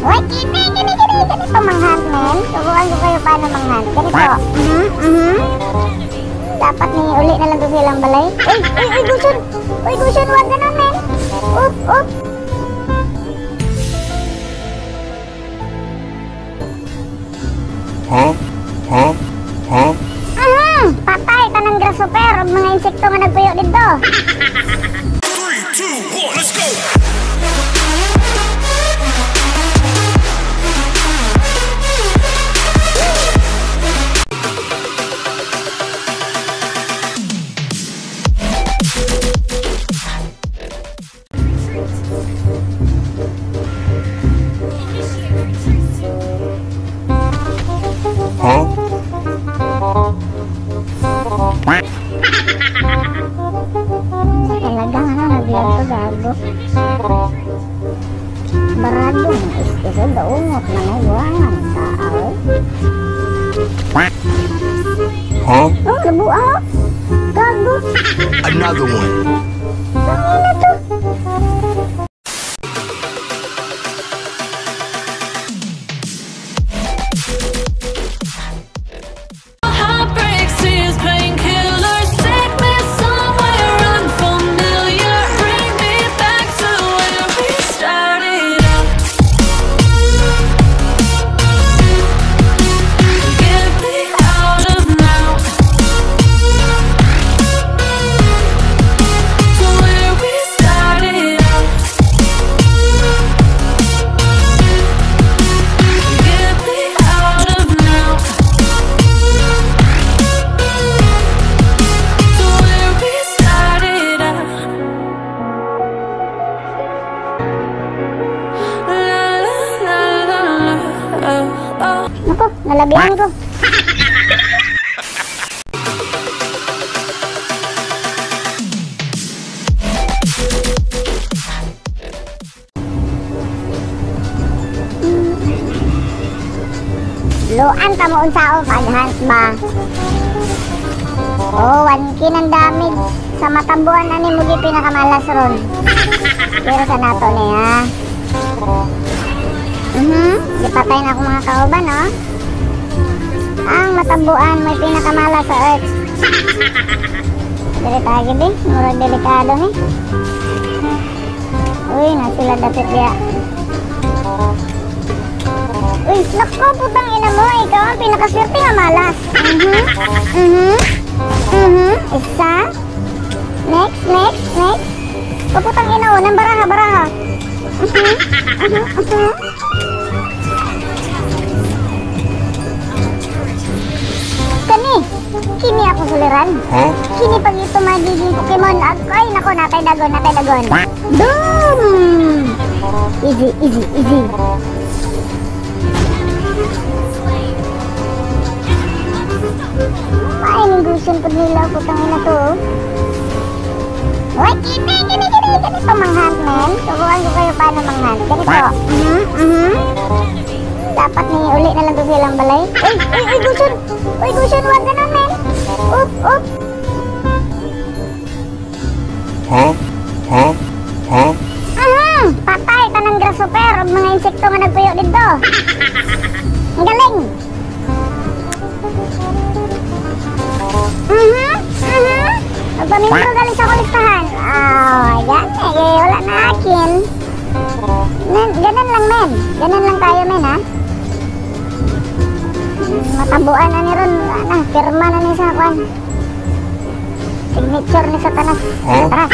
Uy, kini, kini, kini, ganito manghunt, men. Turuan ko kayo paano manghunt. Ganito. Mhm, mhm. Dapat ni uli na lang to silang balay. Uy, uy, uy, Gusion! Uy, Gusion, wag ganun, men. Up, up. Huh? Huh? Huh? Mhm, patay tanang grasshopper ug mga insekto nga nagpuyo didto. 3, 2, 1, let's go! Huh? Talagang ano, naglag to, gago. Barado, is daungot na may buwangan. Tao. Huh? Oh, nabuang oh. Gago. Another one. Tangina to. Naku, nalabihan ko. Luan ta mo unsaon paghunt ba? Oh, 1K ng damage. Sa matambuan ani mo gi pinakamalas ron. Pero sa nato niya. Mhm, gipatay na akong mga kauban, no? Ang matambuan may pinakamala sa earth. Dili tayo gibi, murag delikado ni. Uy, na sila dapit diya. Uy, nako, putang ina mo, ikaw ang pinakaswerte nga malas. Mhm. Mhm. Mhm, isa. Next, next, next. Putang ina, oh, nang baraha, baraha. Mhm. Mhm, mhm. Kani, kini ako suliran. Huh? Kini pag ito magiging Pokemon. Ay, nako, natay dagon, natay dagon. Boom! Easy, easy, easy. Ay, ning gusto po nila, putang ina to. Uy, kini, kini, kini, ganito manghunt, men. Turuan ko kayo paano manghunt. Ganito. Mhm, mhm. Dapat ni uli na lang to silang balay. Uy, uy, uy, Gusion! Uy, Gusion, wag ganun, men. Up, up. Huh? Huh? Huh? Mhm, patay tanang grasshopper ug mga insekto nga nagpuyo didto. Ang galing. Mhm, mhm. Magpamintro galing sa kulistahan. Oh, yan. Eh, wala na akin. Men, ganun lang, men. Ganun lang tayo, men, ha? Matabuan na ni ron. Ana, pirma na ni sa kwan. Signature ni Satanas. Huh? Satanas.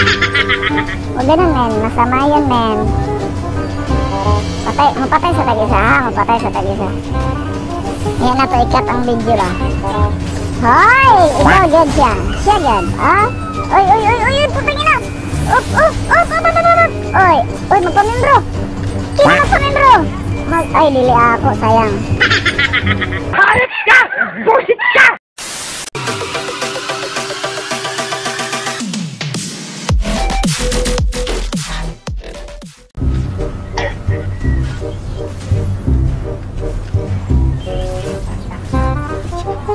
O ganun, men. Masama yun, men. Patay, mapatay sa tag-isa, ha? Mapatay sa tag-isa. Yan na to, ikat ang video ba? Hoy! Ikaw, good siya. Siya, good. Ha? Oy, oy, oy, oy, oy, putang ina! Up, up, up, up, up, up, up! Oy, oy, magpamembro! Sino magpamembro? Ay, lili ako, sayang. Hayop ka! Bullshit ka!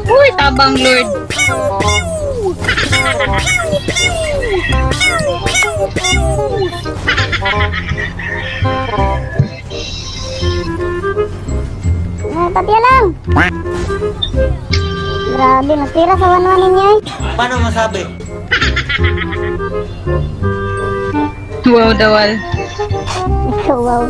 Uy, tabang Lord. Pew, pew! Pew, pew, pew! Pew, pew, pew! Tapia lang. Grabe, mas tira sa 1-1 ninyo eh. Paano masabi? Wow, dawal. Ikaw, wow.